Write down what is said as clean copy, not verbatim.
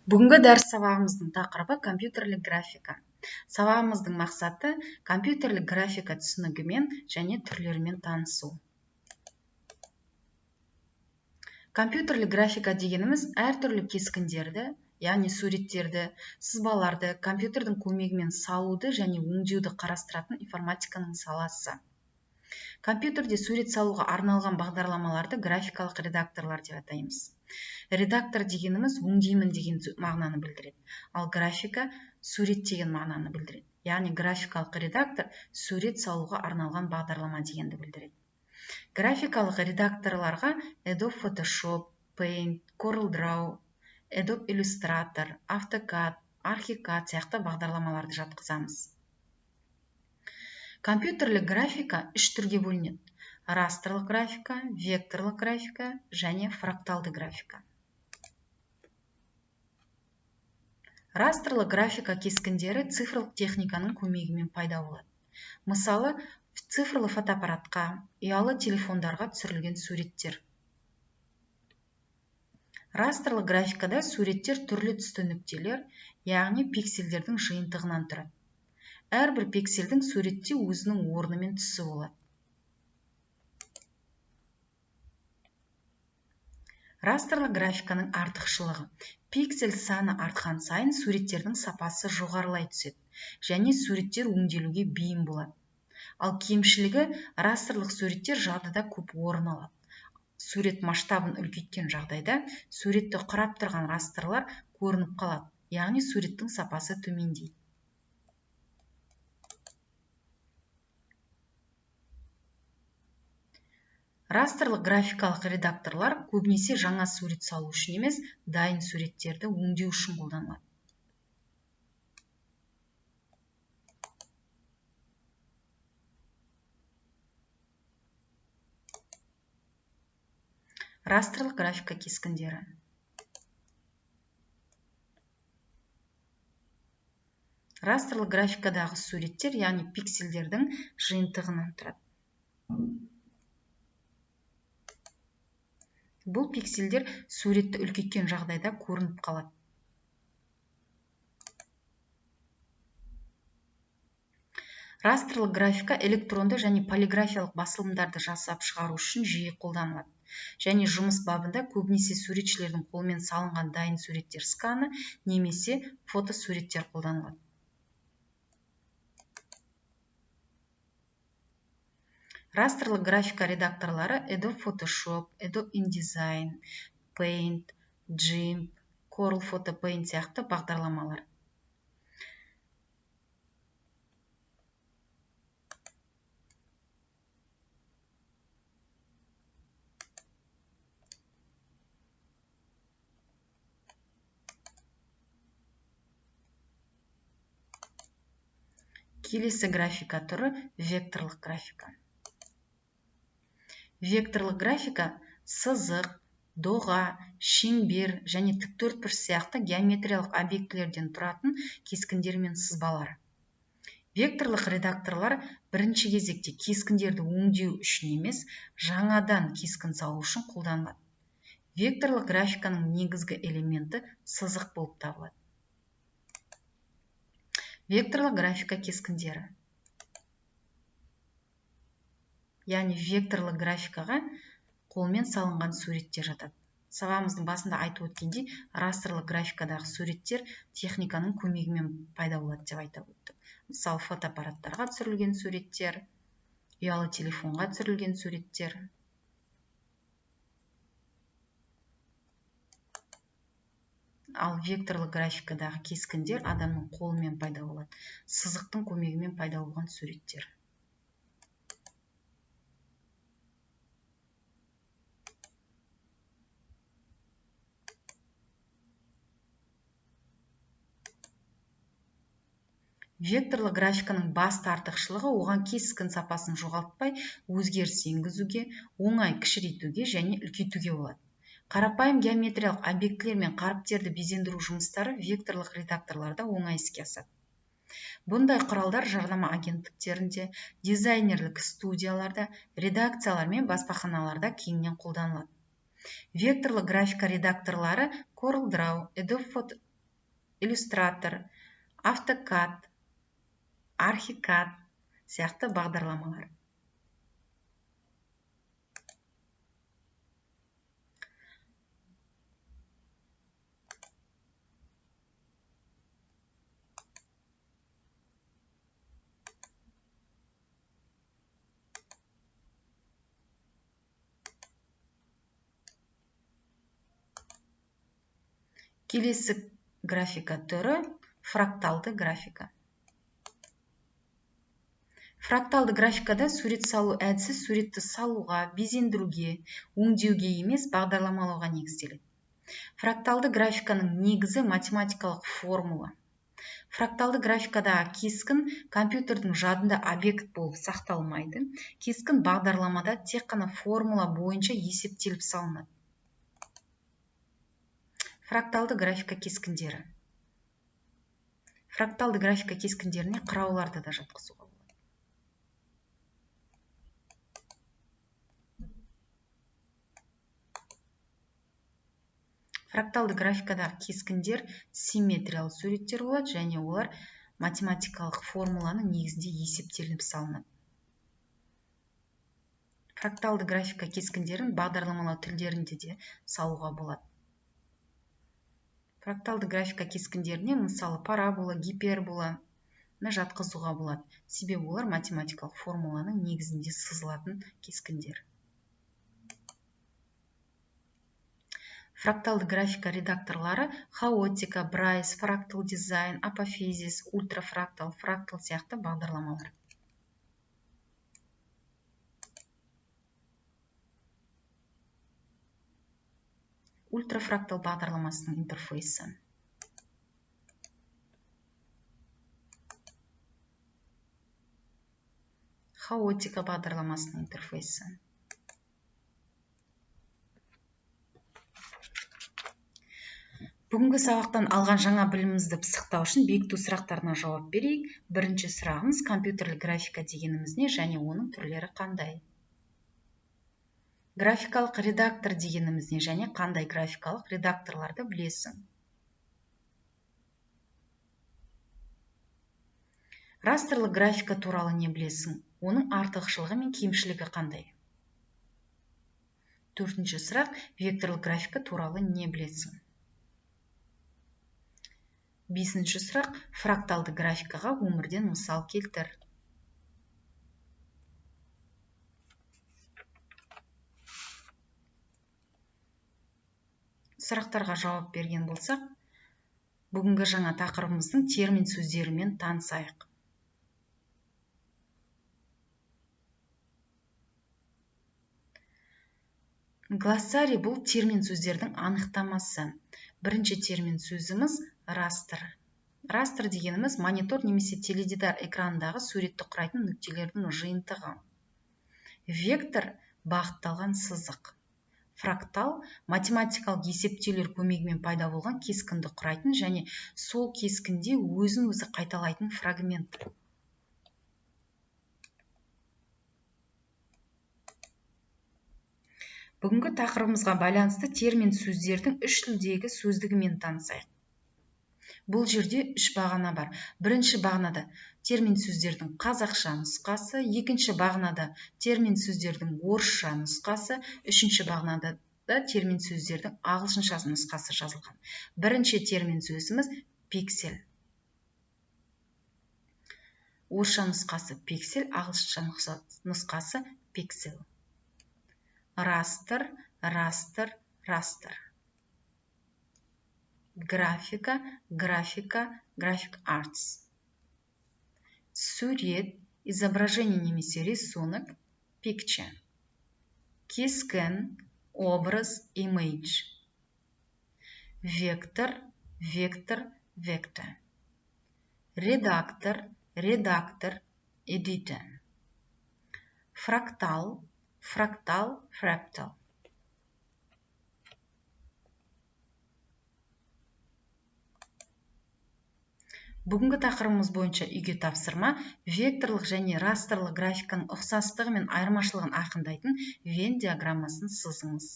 Бүгінгі дәріс сабағымыздың тақырыбы компьютерлік графика. Сабағымыздың мақсаты компьютерлік графика түсінігімен және түрлерімен танысу. Компьютерлік графика дегеніміз әртүрлі кескіндерді, яғни суреттерді, сызбаларды компьютердің көмегімен салуды және өңдеуді қарастыратын информатиканың саласы. Компьютерде сурет салуға арналған бағдарламаларды графикалық редакторлар деп атаймыз. Редактор дегеніміз өңдеймін деген мағынаны білдіреді, ал графика сурет деген мағынаны білдіреді. Яғни графикалық редактор сурет салуға арналған бағдарлама дегенді білдіреді. Графикалық редакторларға Adobe Photoshop, Paint, CorelDRAW, Adobe Illustrator, AutoCAD, ArchiCAD сияқты бағдарламаларды жатқызамыз. Компьютерлік графика үш түрге бөлінеді: растрлық графика, векторлық графика және фракталды графика. Растрлық графика кескіндері цифрлық техниканың көмегімен пайда болады. Мысалы, цифрлы фотоаппаратқа, ұялы телефондарға түсірілген суреттер. Растрлық графикада суреттер түрлі түсті нүктелер, яғни пикселдердің жиынтығынан тұрады. Әрбір пикселдің суретте өзінің орны мен түсі болады. Растрлық графиканың артықшылығы: пиксель саны артқан сайын суреттердің сапасы жоғарылай түседі және суреттер өңделуге бейім болады. Ал кемшілігі, растрлық суреттер жадыда көп орын алады. Сурет масштабын үлкейткен жағдайда суретті құрап тұрған растрлар көрініп қалады, яғни суреттің сапасы төмендейді. Растрлық графикалық редакторлар көбінесе жаңа сурет салу үшін емес, дайын суреттерді өңдеу үшін қолданылады. Растрлық графика кескіндері. Растрлық графикадағы суреттер, яғни пикселдердің жиынтығынан тұрады. Бұл пикселдер суретті үлкейткен жағдайда көрініп қалады. Растрлық графика электронды және полиграфиялық басылымдарды жасап шығару үшін жиі қолданылады. Және жұмыс бабында көбінесе суретшілердің қолымен салынған дайын суреттер сканы немесе фотосуреттер қолданылады. Растрлық графика редакторлары Adobe Photoshop, Adobe InDesign, Paint, GIMP, Corel Photo Paint сияқты бағдарламалар. Келесі графика түрі векторлық графика. Векторлық графика сызық, доға, шеңбер және тіктөртбұрыш сияқты геометриялық объектілерден тұратын кескіндер мен сызбалар. Векторлық редакторлар бірінші кезекте кескіндерді өңдеу үшін емес, жаңадан кескін салу үшін қолданылады. Векторлық графиканың негізгі элементі сызық болып табылады. Векторлық графика кескіндері. Яғни векторлық графикаға қолмен салынған суреттер жатады. Сабағымыздың басында айтып өткендей, растрлық графикадағы суреттер техниканың көмегімен пайда болады деп айтып өттік. Мысалы, фотоаппараттарға түсірілген суреттер, ұялы телефонға түсірілген суреттер. Ал векторлық графикадағы кескіндер адамның қолымен пайда болады, сызықтың көмегімен пайда болған суреттер. Векторлық графиканың басты артықшылығы оған кескін сапасын жоғалтпай өзгеріс енгізуге, оңай кішірейтуге және үлкейтуге болады. Қарапайым геометриялық объектілер мен қаріптерді безендіру жұмыстары векторлық редакторларда оңай іске асады. Бұндай құралдар жарнама агенттіктерінде, дизайнерлік студияларда, редакциялар мен баспаханаларда кеңінен қолданылады. Векторлық графика редакторлары CorelDRAW, Adobe Illustrator, AutoCAD, ArchiCAD сияқты бағдарламалар. Келесі графика түрі фракталды графика. Фракталды графикада сурет салу әдісі суретті салуға, безендіруге, өңдеуге емес, бағдарламалауға негізделеді. Фракталды графиканың негізі математикалық формула. Фракталды графикадағы кескін компьютердің жадында объект болып сақталмайды. Кескін бағдарламада тек қана формула бойынша есептеліп салынады. Фракталды графика кескіндері. Фракталды графика кескіндеріне қырауларды да жатқызуға болады. Фракталды графикадағы кескіндер симметриялы суреттер болады және олар математикалық формуланың негізінде есептелініп салынады. Фракталды графика кескіндерін бағдарламалау тілдерінде де салуға болады. Фракталды графика кескіндеріне мысалы парабола, гиперболаны жатқызуға болады. Себебі олар математикалық формуланың негізінде сызылатын кескіндер. Фракталды графика редакторлары Хаотика, Брайс, Фрактал Дизайн, Апофизис, Ультрафрактал, Фрактал сияқты бағдарламалар. Ультрафрактал бағдарламасының интерфейсі. Хаотика бағдарламасының интерфейсі. Бүгінгі сабақтан алған жаңа білімімізді пысықтау үшін бекіту сұрақтарына жауап берейік. Бірінші сұрағымыз: компьютерлік графика дегеніміз не және оның түрлері қандай? Графикалық редактор дегеніміз не және қандай графикалық редакторларды білесің? Растрлы графика туралы не білесің? Оның артықшылығы мен кемшілігі қандай? Төртінші сұрақ: векторлық графика туралы не білесің? Бесінші сұрақ: фракталды графикаға өмірден мысал келтір. Сұрақтарға жауап берген болсақ, бүгінгі жаңа тақырыбымыздың термин сөздерімен танысайық. Глоссарий бұл термин сөздердің анықтамасы. Бірінші термин сөзіміз растр. Растр дегеніміз монитор немесе теледидар экранындағы суретті құрайтын нүктелердің жиынтығы. Вектор бағытталған сызық. Фрактал математикалық есептеулер көмегімен пайда болған кескінді құрайтын және сол кескінде өзін-өзі қайталайтын фрагмент. Бүгінгі тақырыбымызға байланысты термин сөздердің үш тілдегі сөздігімен танысайық. Бұл жерде үш бағана бар. Бірінші бағанада термин сөздердің қазақша нұсқасы, екінші бағанада термин сөздердің орысша нұсқасы, үшінші бағанада да термин сөздердің ағылшынша нұсқасы жазылған. Бірінші термин сөзіміз пиксель. Орысша нұсқасы пиксель, ағылшынша нұсқасы пиксель. Растр, растр, растр. Графика, графика, graphic arts. Сурет, изображение немесе рисунок, picture. Кескін, образ, image. Вектор, вектор, vector. Редактор, редактор, editor. Фрактал, фрактал, fractal. Бүгінгі тақырыбымыз бойынша үйге тапсырма: векторлық және растрлық графиканың ұқсастығы мен айырмашылығын айқындайтын Венн диаграммасын сызыңыз.